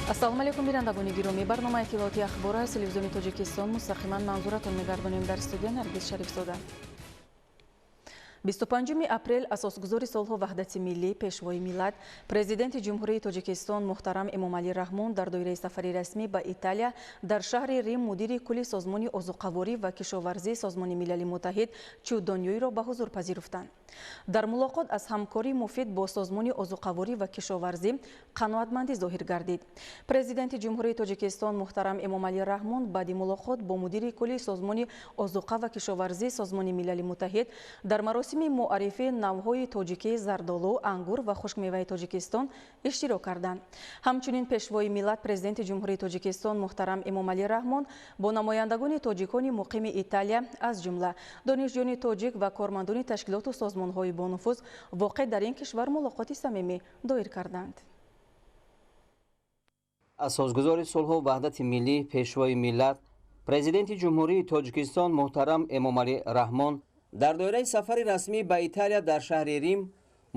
Ассалому алайкум, бинандагони гиромӣ. Барномаи иттилооти «Ахбор» аз Телевизиони Тоҷикистон мустақиман манзуратон мегардонем. Дар студия Наргиз Шарифзода. 25 апрел асосгузори сулҳу ваҳдати миллӣ, Пешвои миллат, Президенти Ҷумҳурии Тоҷикистон муҳтарам Эмомалӣ Раҳмон дар доираи сафари расмӣ ба Италия дар шаҳри Рим мудири кулли Созмони озуқаворӣ ва кишоварзии Созмони Милали Муттаҳид Чу Донёйро ба ҳузур пазируфтанд. Дар мулоқот аз ҳамкории муфид бо Созмони озуқаворӣ ва кишоварзӣ қаноатмандӣ зоҳир гардид. Президенти Ҷумҳурии Тоҷикистон муҳтарам Эмомалӣ Раҳмон баъди мулоқот бо мудири кулли Созмони озуқа ва кишоварзии Созмони Милали Муттаҳид дар маросими муаррифии навъҳои тоҷикии зардолу, ангур ва хушкмеваи Тоҷикистон иштирок карданд. Ҳамчунин Пешвои миллат, Президенти Ҷумҳурии Тоҷикистон муҳтарам Эмомалӣ Раҳмон бо намояндагони тоҷикони муқими Италия, аз ҷумла донишҷӯёни тоҷик ва кормандони ташкилоту созмонҳои бонуфуз воқеъ дар ин кишвар мулоқоти самимӣ доир карданд. Асосгузори сулҳу ваҳдати миллӣ, Пешвои миллат, Президенти Ҷумҳурии Тоҷикистон муҳтарам Эмомалӣ Раҳмон дар доираи сафари расмӣ ба Италия дар шаҳри Рим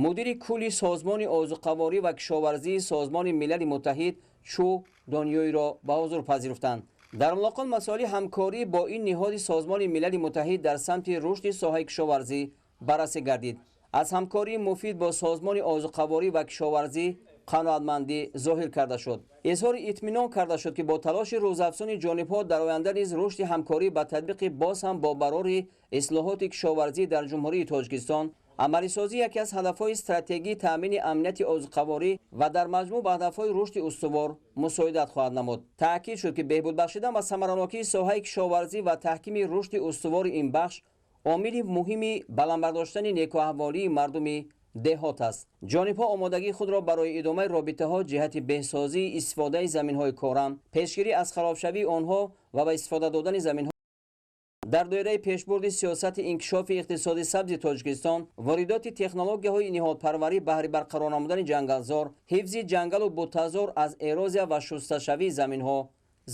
мудири кулли Созмони озуқаворӣ ва кишоварзии Созмони Милали Муттаҳид Чу Донёйро ба ҳузур пазируфтанд. Дар мулоқот масоили ҳамкорӣ бо ин ниҳоди Созмони Милали Муттаҳид дар самти рушди соҳаи кишоварзӣ баррасӣ гардид. Аз ҳамкории муфид бо Созмони озуқаворӣ ва кишоварзӣ қаноатмандӣ зоҳир карда шуд. Изҳори итминон карда шуд, ки бо талоши рӯзафзуни ҷонибҳо дар оянда низ рушди ҳамкорӣ ба татбиқи боз ҳам бо барори ислоҳоти кишоварзӣ дар Ҷумҳурии Тоҷикистон, амалисозии яке аз ҳадафҳои стратегии таъмини амнияти озуқаворӣ ва дар маҷмӯъ ба ҳадафҳои рушди устувор мусоидат хоҳад намуд. Таъкид шуд, ки беҳбуд бахшидан ба самаранокии соҳаи кишоварзӣ ва таҳкими рушди устувори ин бахш омили муҳими баланд бардоштани некӯаҳволии мардуми деҳот аст. Ҷонибҳо омодагии худро барои идомаи робитаҳо ҷиҳати беҳсозии истифодаи заминҳои корам, пешгирӣ аз харобшавии онҳо ва ба истифода додани заминҳо дар доираи пешбурди сиёсати инкишофи иқтисоди сабзи Тоҷикистон, воридоти технологияҳои ниҳолпарварӣ баҳри барқарор намудани ҷангалзор, ҳифзи ҷангалу буттазор аз эрозия ва шусташавии заминҳо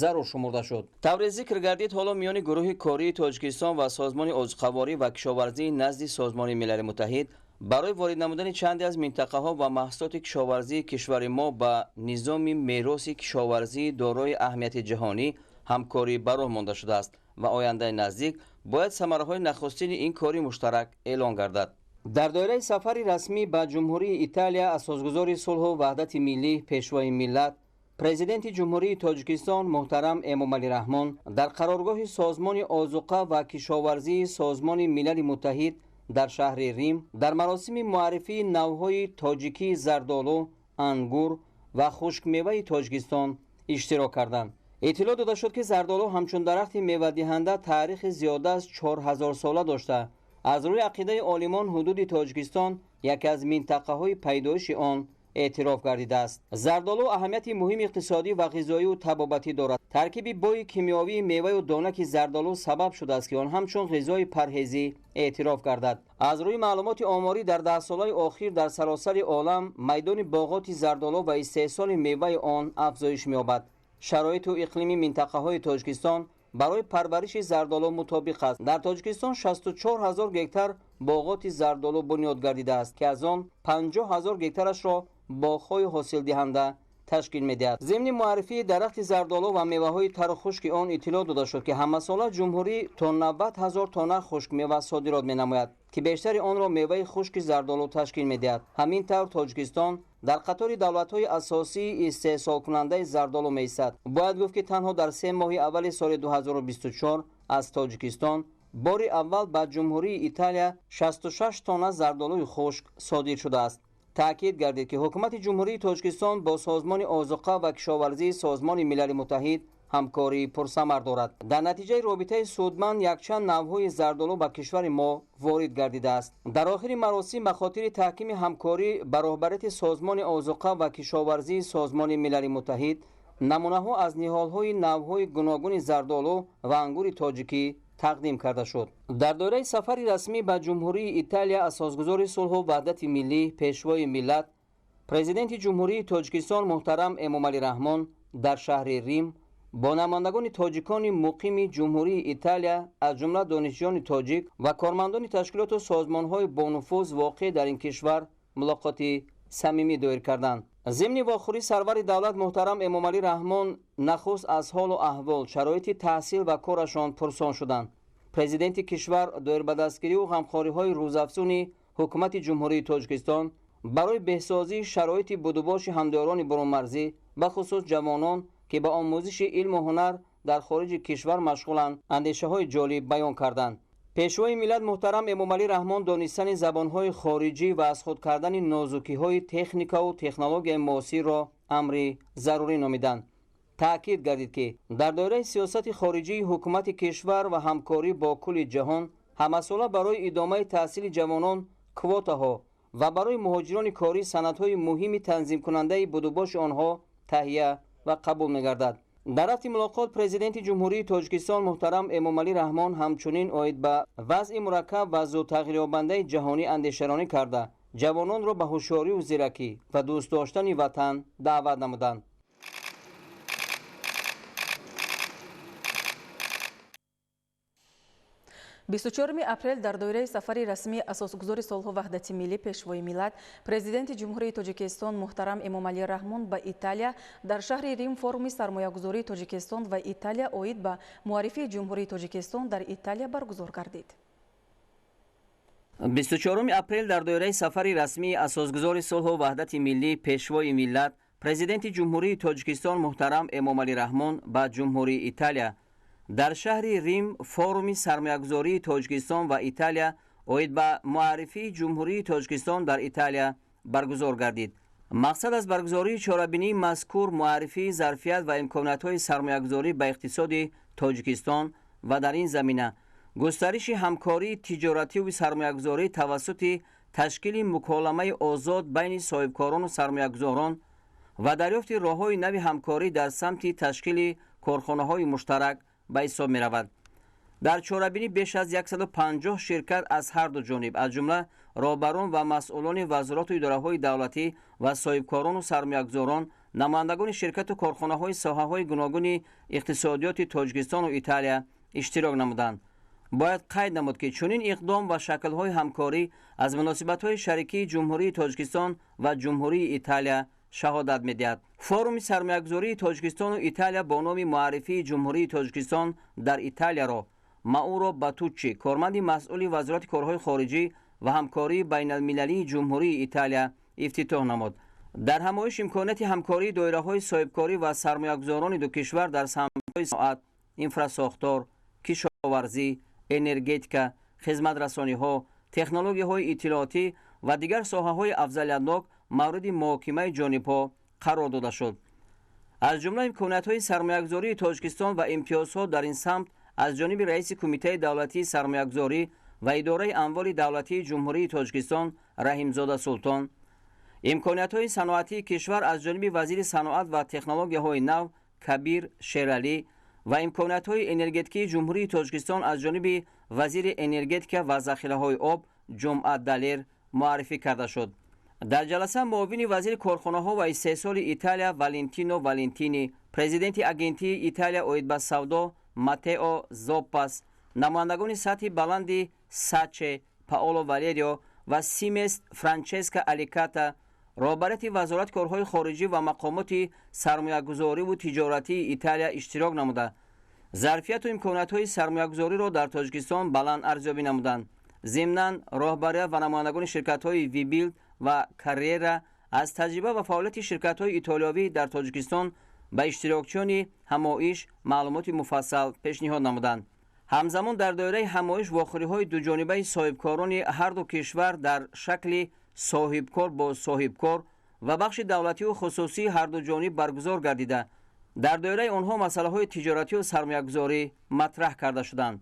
зарур шумурда шуд. Тавре зикр гардид, ҳоло миёни гурӯҳи кории Тоҷикистон ва Созмони озуқаворӣ ва кишоварзии назди Созмони Милали Муттаҳид барои ворид намудани чанде аз минтақаҳо ва маҳсулоти кишоварзии кишвари мо ба низоми мероси кишоварзии дорои аҳамияти ҷаҳонӣ ҳамкорӣ ба роҳ монда шудааст ва ояндаи наздик бояд самараҳои нахустини ин кори муштарак эълон гардад. Дар доираи сафари расмӣ ба Ҷумҳурии Италия асосгузори сулҳу ваҳдати миллӣ, Пешвои миллат, Президенти Ҷумҳурии Тоҷикистон муҳтарам Эмомалӣ Раҳмон дар қароргоҳи Созмони озуқа ва кишоварзии Созмони Милали Муттаҳид дар шаҳри Рим дар маросими муаррифии навъҳои тоҷикии зардолу, ангур ва хушкмеваи Тоҷикистон иштирок карданд. Иттилоъ дода шуд, ки зардолу ҳамчун дарахти мевадиҳанда таърихи зиёда аз 4000 сола дошта, аз рӯи ақидаи олимон ҳудуди Тоҷикистон яке аз минтақаҳои пайдоиши он эътироф гардидааст. Зардолу аҳамияти муҳими иқтисодӣ ва ғизоию табобатӣ дорад. Таркиби бои кимиёвии меваю донаки зардолу сабаб шудааст, ки он ҳамчун ғизои парҳезӣ эътироф гардад. Аз рӯи маълумоти оморӣ, дар даҳсолаи охир дар саросари олам майдони боғоти зардолу ва истеҳсоли меваи он афзоиш меёбад. Шароиту иқлими минтақаҳои Тоҷикистон барои парвариши зардолу мутобиқ аст. Дар Тоҷикистон 64 ҳазор гектар боғоти зардолу бунёд гардидааст, ки аз он 50 ҳазор гектарашро боғҳои ҳосилдиҳанда ташкил медиҳад. Зимни муаррифии дарахти зардолу ва меваҳои тару хушки он иттилоъ дода шуд, ки ҳамасола ҷумҳурӣ то 90 ҳазор тонна хушкмева содирот менамояд, ки бештари онро меваи хушки зардолу ташкил медиҳад. Ҳамин тавр, Тоҷикистон дар қатори давлатҳои асосии истеҳсолкунандаи зардолу меистад. Бояд гуфт, ки танҳо дар 3 моҳи аввали соли 2024 аз Тоҷикистон бори аввал ба Ҷумҳурии Италия 66 тонна зардолуи хушк содир шудааст. Таъкид гардид, ки Ҳукумати Ҷумҳурии Тоҷикистон бо Созмони озуқа ва кишоварзии Созмони Милали Муттаҳид ҳамкории пурсамар дорад. Дар натиҷаи робитаи судманд якчанд навъҳои зардолу ба кишвари мо ворид гардидааст. Дар охири маросим ба хотири таҳкими ҳамкорӣ ба роҳбарияти Созмони озуқа ва кишоварзии Созмони Милали Муттаҳид намунаҳо аз ниҳолҳои навъҳои гуногуни зардолу ва ангури тоҷикӣ тақдим карда шуд. Дар доираи сафари расмӣ ба Ҷумҳурии Италия асосгузори сулҳу ваҳдати миллӣ, Пешвои миллат, Президенти Ҷумҳурии Тоҷикистон муҳтарам Эмомалӣ Раҳмон дар шаҳри Рим бо намояндагони тоҷикони муқими Ҷумҳурии Италия, аз ҷумла донишҷӯёни тоҷик ва кормандони ташкилоту созмонҳои бонуфуз воқеъ дар ин кишвар мулоқоти самимӣ доир карданд. Зимни вохӯрӣ сарвари давлат муҳтарам Эмомалӣ Раҳмон нахуст аз ҳолу аҳвол, шароити таҳсил ва корашон пурсон шуданд. Президенти кишвар доир ба дастгириву ғамхориҳои рӯзафзуни ҳукумати Ҷумҳурии Тоҷикистон барои беҳсозии шароити будубоши ҳамдиёрони бурунмарзӣ, бахусус ҷавонон, ки ба омӯзиши илму ҳунар дар хориҷи кишвар машғуланд, андешаҳои ҷолиб баён карданд. Пешвои миллат муҳтарам Эмомалӣ Раҳмон донистани забонҳои хориҷӣ ва аз худ кардани нозукиҳои техникаву технологияи муосирро амри зарурӣ номиданд. Таъкид гардид, ки дар доираи сиёсати хориҷии ҳукумати кишвар ва ҳамкорӣ бо кулли ҷаҳон ҳамасола барои идомаи таҳсили ҷавонон квотаҳо ва барои муҳоҷирони корӣ санадҳои муҳими танзимкунандаи будубоши онҳо таҳия ва қабул мегардад. Дар рафти мулоқот Президенти Ҷумҳурии Тоҷикистон муҳтарам Эмомалӣ Раҳмон ҳамчунин оид ба вазъи мураккаб ва зудтағйирёбандаи ҷаҳонӣ андешаронӣ карда, ҷавононро ба ҳушёриву зиракӣ ва дӯст доштани ватан даъват намуданд. 24 апрел дар доираи сафари расмии асосгузори сулҳу ваҳдати миллӣ, Пешвои миллат, Президенти Ҷумҳурии Тоҷикистон муҳтарам Эмомалӣ Раҳмон ба Италия дар шаҳри Рим форуми сармоягузории Тоҷикистон ва Италия оид ба муаррифии Ҷумҳурии Тоҷикистон дар Италия баргузор гардид. 24 апрел дар доираи сафари расмии асосгузори сулҳу ваҳдати миллӣ, Пешвои миллат, Президенти Ҷумҳурии Тоҷикистон муҳтарам Эмомалӣ Раҳмон ба Ҷумҳурии Италия дар шаҳри Рим форуми сармоягузории Тоҷикистон ва Италия оид ба муаррифии Ҷумҳурии Тоҷикистон дар Италия баргузор гардид. Мақсад аз баргузории чорабинии мазкур муаррифии зарфият ва имкониятҳои сармоягузорӣ ба иқтисоди Тоҷикистон ва дар ин замина густариши ҳамкории тиҷоративу сармоягузорӣ тавассути ташкили муколамаи озод байни соҳибкорону сармоягузорон ва дарёфти роҳҳои нави ҳамкорӣ дар самти ташкили корхонаҳои муштарак ба ҳисоб меравад. Дар чорабинӣ беш аз 150 ширкат аз ҳар ду ҷониб, аз ҷумла роҳбарон ва масъулони вазорату идораҳои давлатӣ ва соҳибкорону сармоягузорон, намояндагони ширкату корхонаҳои соҳаҳои гуногуни иқтисодиёти Тоҷикистону Италия иштирок намуданд. Бояд қайд намуд, ки чунин иқдом ва шаклҳои ҳамкорӣ аз муносибатҳои шарикии Ҷумҳурии Тоҷикистон ва Ҷумҳурии Италия шаҳодат медиҳад. Форуми сармоягузории Тоҷикистону Италия бо номи муаррифии Ҷумҳурии Тоҷикистон дар Италияро Мауро Батуччи, корманди масъули Вазорати корҳои хориҷӣ ва ҳамкории байналмилалии Ҷумҳурии Италия ифтитоҳ намуд. Дар ҳамоиш имконияти ҳамкории доираҳои соҳибкорӣ ва сармоягузорони ду кишвар дар самтҳои саноат, инфрасохтор, кишоварзӣ, энергетика, хизматрасониҳо, технологияҳои иттилоотӣ ва дигар соҳаҳои афзалиятнок мавриди муҳокимаи ҷонибҳо қарор дода шуд. Аз ҷумла имкониятҳои сармоягузории Тоҷикистон ва имтиёзҳо дар ин самт аз ҷониби раиси Кумитаи давлатии сармоягузорӣ ва идораи амволи давлатии Ҷумҳурии Тоҷикистон Раҳимзода Султон, имкониятҳои саноатии кишвар аз ҷониби вазири саноат ва технологияҳои нав Кабир Шералӣ ва имкониятҳои энергетикии Ҷумҳурии Тоҷикистон аз ҷониби вазири энергетика ва захираҳои об Ҷумъа Далер муаррифӣ карда шуд. Дар ҷаласа муовини вазири корхонаҳо ва истеҳсоли Италия Валентино Валентини, президенти агентии Италия оид ба савдо Матео Зоппас, намояндагони сатҳи баланди Саче Паоло Валерио ва Симес Франческа Аликата, роҳбарияти вазорати корҳои хориҷӣ ва мақомоти сармоягузориву тиҷоратии Италия иштирок намуда, зарфияту имкониятҳои сармоягузориро дар Тоҷикистон баланд арзёбӣ намуданд. Зимнан роҳбарият ва намояндагони ширкатҳои Вибилд ва Каррера аз таҷриба ва фаъолияти ширкатҳои итолиёвӣ дар Тоҷикистон ба иштирокчиёни ҳамоиш маълумоти муфассал пешниҳод намуданд. Ҳамзамон дар доираи ҳамоиш вохӯриҳои дуҷонибаи соҳибкорони ҳар ду кишвар дар шакли соҳибкор бо соҳибкор ва бахши давлативу хусусии ҳарду ҷониб баргузор гардида, дар доираи онҳо масъалаҳои тиҷоративу сармоягузорӣ матраҳ карда шуданд.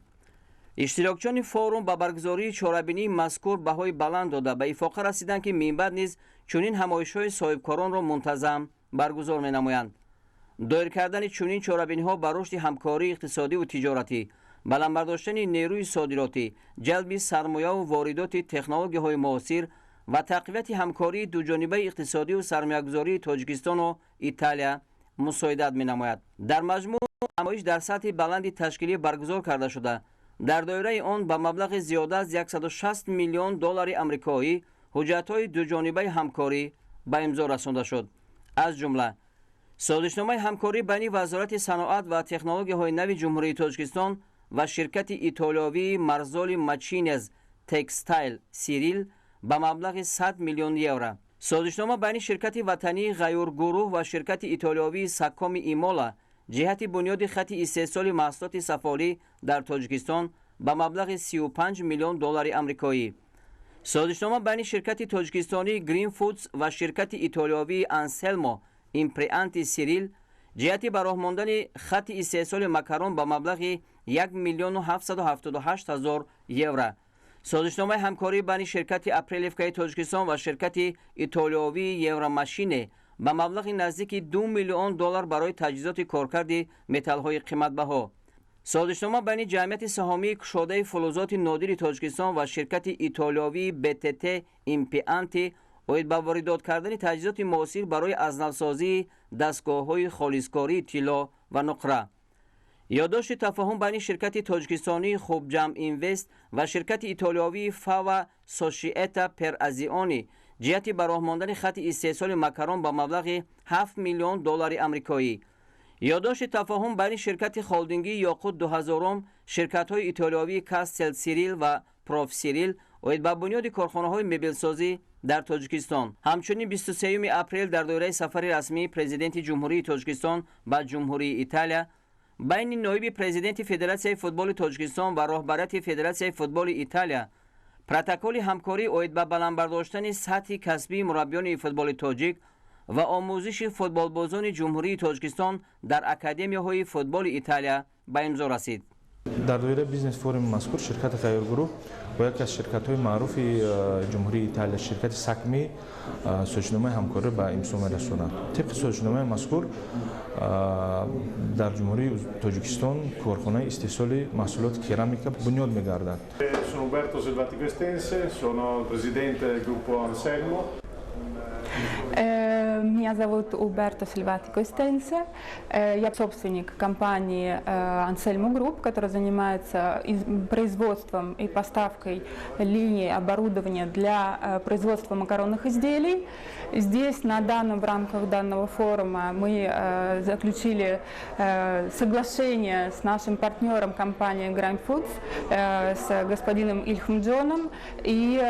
Иштирокчиёни форум ба баргузории чорабинии мазкур баҳои баланд дода, ба ифоқа расиданд, ки минбаъд низ чунин ҳамоишҳои соҳибкоронро мунтазам баргузор менамоянд. Доир кардани чунин чорабиниҳо ба рушди ҳамкории иқтисодиву тиҷоратӣ, баланд бардоштани нерӯи содиротӣ, ҷалби сармояву воридоти технологияҳои муосир ва тақвияти ҳамкории дуҷонибаи иқтисодиву сармоягузории Тоҷикистону Италия мусоидат менамояд. Дар маҷмӯъ ҳамоиш дар сатҳи баланди ташкилӣ баргузор карда шуда, дар доираи он ба маблағи зиёда аз 160 миллион доллари амрикоӣ ҳуҷҷатҳои дуҷонибаи ҳамкорӣ ба имзо расонда шуд. Аз ҷумла созишномаи ҳамкорӣ байни Вазорати саноат ва технологияҳои нави Ҷумҳурии Тоҷикистон ва ширкати итолиёвии Марзоли Мачинез Текстайл Сирил ба маблағи 100 миллион евро. Созишнома байни ширкати ватании Ғайюргурӯҳ ва ширкати итолиёвии Сакоми Имола ҷиҳати бунёди хати истеҳсоли маҳсулоти сафолӣ дар Тоҷикистон ба маблағи 35 миллион доллари амрикоӣ. Созишнома байни ширкати тоҷикистонии Green Foods ва ширкати итолиёвии Анселмо Импреанти Сирил ҷиҳати ба роҳ мондани хати истеҳсоли макарон ба маблағи 1 778 000 евро. Созишномаи ҳамкорӣ байни ширкати Апрелевкаи Тоҷикистон ва ширкати итолиёвии Евромашине ба маблағи наздики 2 миллион доллар барои таҷҳизоти коркарди металлҳои қиматбаҳо. Созишнома байни ҷамъияти саҳомии кушодаи фулузоти нодири Тоҷикистон ва ширкати итолиёвии БТТ Импианти оид ба воридот кардани таҷҳизоти муосир барои азнавсозии дастгоҳҳои холискории тилло ва нуқра. Ёддошти тафоҳум байни ширкати тоҷикистонии Хубҷам Инвест ва ширкати итолиёвии Фава Сошиета пер Азиони ҷиҳати ба роҳ мондани хати истеҳсоли макарон ба маблағи 7 миллион доллари амрикоӣ. Ёддошти тафоҳум байни ширкати холдингии Ёқут 2000, ширкатҳои итолиёвии Кастел Сирил ва Проф Сирил оид ба бунёди корхонаҳои мебелсозӣ дар Тоҷикистон. Ҳамчунин 23 апрел дар доираи сафари расмии Президенти Ҷумҳурии Тоҷикистон ба Ҷумҳурии Италия байни ноиби президенти Федератсияи футболи Тоҷикистон ва роҳбарияти Федератсияи футболи Италия протоколи ҳамкорӣ оид ба баланд бардоштани сатҳи касбии мураббиёни футболи тоҷик ва омӯзиши футболбозони Ҷумҳурии Тоҷикистон дар академияҳои футболи Италия ба имзо расид. Дар доираи бизнес-форуми мазкур ширкати Ғайюргурӯҳ бо яке аз ширкатҳои маъруфи Ҷумҳурии Италия, ширкати Сакми, созишномаи ҳамкорӣ ба имзо мерасонад. Тибқи созишномаи мазкур дар Ҷумҳурии Тоҷикистон корхонаи истеҳсоли маҳсулоти керамика бунёд мегардад. Sono Umberto Selvatico Estense, sono il presidente del gruppo Anselmo. Меня зовут Уберто Сильватико Эстенсе. Я собственник компании Anselmo Group, которая занимается производством и поставкой линий оборудования для производства макаронных изделий. Здесь в рамках данного форума мы заключили соглашение с нашим партнером компанией Grind Foods, с господином Ильхом Джоном, и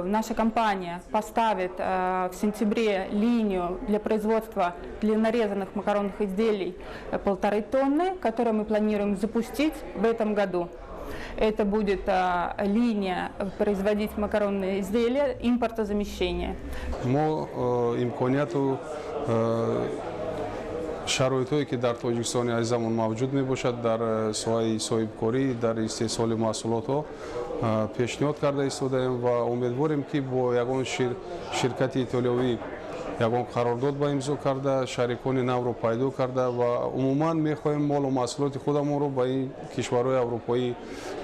наша компания поставит в сентябре линию для производства для нарезанных макаронных изделий 1,5 тонны, которую мы планируем запустить в этом году. Это будет линия производить макаронные изделия импортозамещения. Мо имконияту шароитҳое ки дар Тоҷикистони азизамон мавҷуд мебошад дар соҳаи соҳибкорӣ, дар истеҳсоли маҳсулотҳо пешниҳод карда истодаем ва умедворем, ки бо ягон ширкати итолиёвӣ ягон қарордод ба имзо карда, шарикони навро пайдо карда ва умуман мехоҳем молу маҳсулоти худамонро ба ин кишварҳои аврупоӣ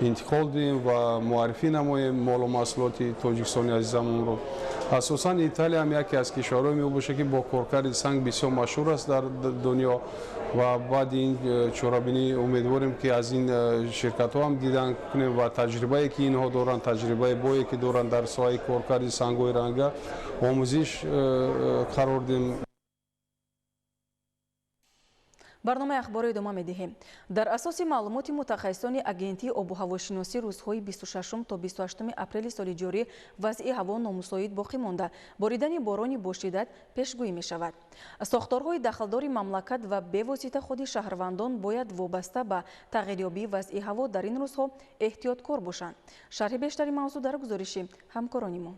интиқол диҳем ва муаррифӣ намоем молу маҳсулоти Тоҷикистони азизамонро. Асосан Италия ҳам яке аз кишварҳое мебошад, ки бо коркарди санг бисёр машҳур аст дар дунё, ва баъди ин чорабинӣ умедворем, ки аз ин ширкатҳо ҳам дидан кунем ва таҷрибае ки инҳо доранд, таҷрибаи бое ки доранд дар соҳаи коркарди сангҳои ранга, омӯзиш қарор диҳем. Барномаи ахборро идома медиҳем. Дар асоси маълумоти мутахассисони агентии обуҳавошиносӣ рӯзҳои 26 то 28 апрели соли ҷорӣ вазъи ҳаво номусоид боқӣ монда, боридани борони бошиддат пешгӯӣ мешавад. Сохторҳои дахлдори мамлакат ва бевосита худи шаҳрвандон бояд вобаста ба тағйирёбии вазъи ҳаво дар ин рӯзҳо эҳтиёткор бошанд. Шарҳи бештари мавзӯъ дар гузориши ҳамкорони мо.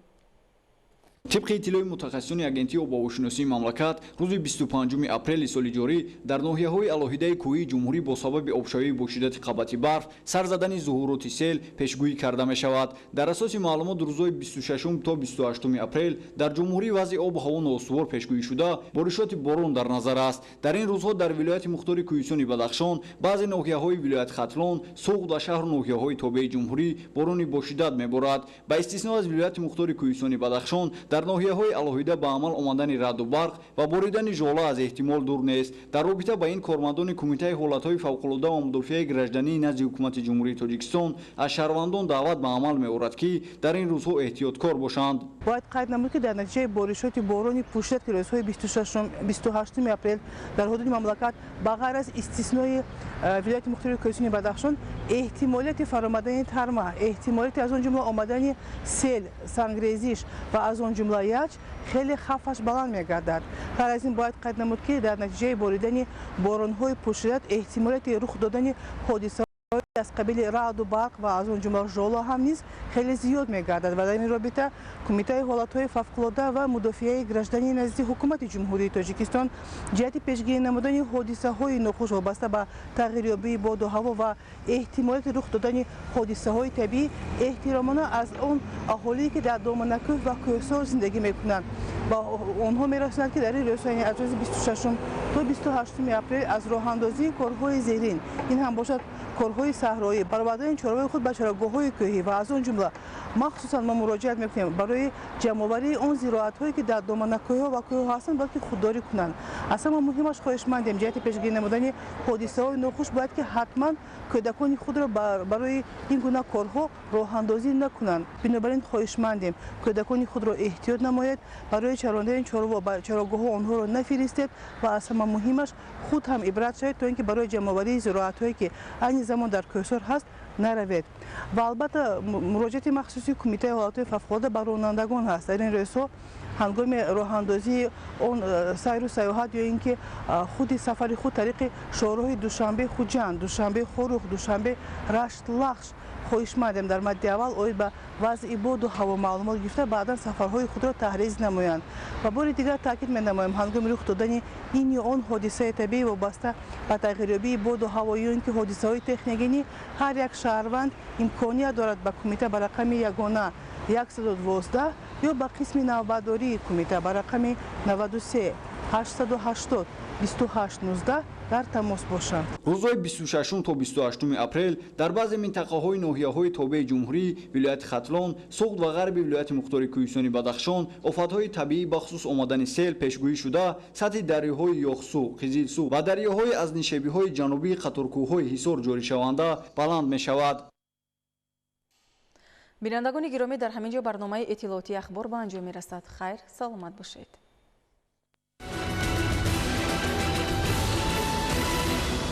Тибқи иттилои мутахассисони агентии обуҳавошиносии мамлакат, рӯзи 25 апрели соли ҷорӣ дар ноҳияҳои алоҳидаи кӯҳии ҷумҳурӣ бо сабаби обшавии бошиддати қабати барф сар задани зуҳуроти сел пешгӯӣ карда мешавад. Дар асоси маълумот, рӯзҳои 26 то 28 апрел дар ҷумҳурӣ вазъи обу ҳаво ноустувор пешгӯӣ шуда, боришоти борон дар назар аст. Дар ин рӯзҳо дар вилояти мухтори Кӯҳистони Бадахшон, баъзе ноҳияҳои вилояти Хатлон, Суғд ва шаҳру ноҳияҳои тобеи ҷумҳурӣ борони бошиддат меборад. Ба истисно аз вилояти мухтори Кӯҳистони Бадахшон, дар Дар ноҳияҳои алоҳида ба амал омадани раъду барқ ва боридани жола аз эҳтимол дур нест. Дар робита ба ин кормандони Кумитаи ҳолатҳои фавқулода ва мудофиаи граждании назди Ҳукумати Ҷумҳурии Тоҷикистон аз шаҳрвандон даъват ба амал меорад, ки дар ин рӯзҳо эҳтиёткор бошанд. Бояд қайд намуд, ки дар натиҷаи боришоти борони пӯшидат, ки рӯзҳои 28 апрел дар ҳудуди мамлакат ба ғайр аз истиснои вилояти мухтори Кӯҳистони Бадахшон эҳтимолияти фаромадани тарма, эҳтимолияти аз он ҷумла омадани сел, сангрезиш ва аз он ҷумла яч хеле хавфаш баланд мегардад. Ғайр аз ин бояд қайд намуд, ки дар натиҷаи боридани боронҳои пӯшидат эҳтимолияти рух додани ҳодиса аз қабили раъду барқ ва аз он ҷумла жола ҳам низ хеле зиёд мегардад. Ва дар ин робита Кумитаи ҳолатҳои фавқулода ва мудофиаи граждании назди Ҳукумати Ҷумҳурии Тоҷикистон ҷиҳати пешгирӣ намудани ҳодисаҳои нохуш вобаста ба тағйирёбии боду ҳаво ва эҳтимолияти рух додани ҳодисаҳои табиӣ эҳтиромона аз он аҳолие, ки дар доманакӯҳ ва кӯҳсор зиндагӣ мекунанд, ба онҳо мерасонад, ки дар ин рӯзҳо, яъне аз рӯзи 26 то 28 апрел, аз роҳандозии корҳои зерин, ин ҳам бошад корҳои саҳроӣ, баровардани чорвои худ ба чарогоҳҳои кӯҳӣ ва аз он ҷумла махсусан мо муроҷиат мекунем барои ҷамъоварии он зироатҳое, ки дар доманакӯҳҳо ва кӯҳҳо ҳастанд, бояд ки худдорӣ кунанд. Аз ҳама муҳимаш, хоҳишмандем, ҷиҳати пешгирӣ намудани ҳодисаҳои нохуш бояд ки ҳатман кӯдакони худро барои ин гуна корҳо роҳандозӣ накунанд. Бинобар ин хоҳишмандем, кӯдакони худро эҳтиёт намоед, барои чарондани чорво ба чарогоҳҳо онҳоро нафиристед ва аз ҳама муҳимаш худ ҳам ибрат шавед, то ин ки барои ҷамъоварии зироатҳое, ки айни замон дар кӯҳсор ҳаст, наравед. Ва албатта муроҷиати махсуси Кумитаи ҳолатҳои фавқулода ба ронандагон ҳаст. Дар ин рӯзҳо ҳангоми роҳандозии он сайру сайёҳат ё ин ки худи сафари худ тариқи шоҳроҳи Душанбе Хуҷанд, Душанбе Хоруғ, Душанбе Рашт Лахш хоҳишмандем дар мадди аввал оид ба вазъи боду ҳаво маълумот гирифта, баъдан сафарҳои худро таҳриз намоянд. Ва бори дигар таъкид менамоем, ҳангоми рух додани ин ё он ҳодисаи табиӣ вобаста ба тағйирёбии боду ҳаво ё ин ки ҳодисаҳои техногенӣ ҳар як шаҳрванд имконият дорад ба кумита ба рақами ягона 112 ё ба қисми навбатдории кумита ба рақами 93 880 28 19 дар тамос бошанд. Рӯзҳои 26 то 28 апрел дар баъзе минтақаҳои ноҳияҳои тобеи ҷумҳурӣ, вилояти Хатлон, Суғд ва ғарби вилояти мухтори Кӯҳистони Бадахшон офатҳои табиӣ, бахусус омадани сел пешгӯӣ шуда, сатҳи дарёҳои Ёхсу, Қизилсу ва дарёҳои аз нишебиҳои ҷанубии қаторкӯҳҳои Ҳисор ҷоришаванда баланд мешавад. Бинандагони гиромӣ, дар ҳамин ҷо барномаи иттилоотии Ахбор ба анҷом мерасад. Хайр, саломат бошед.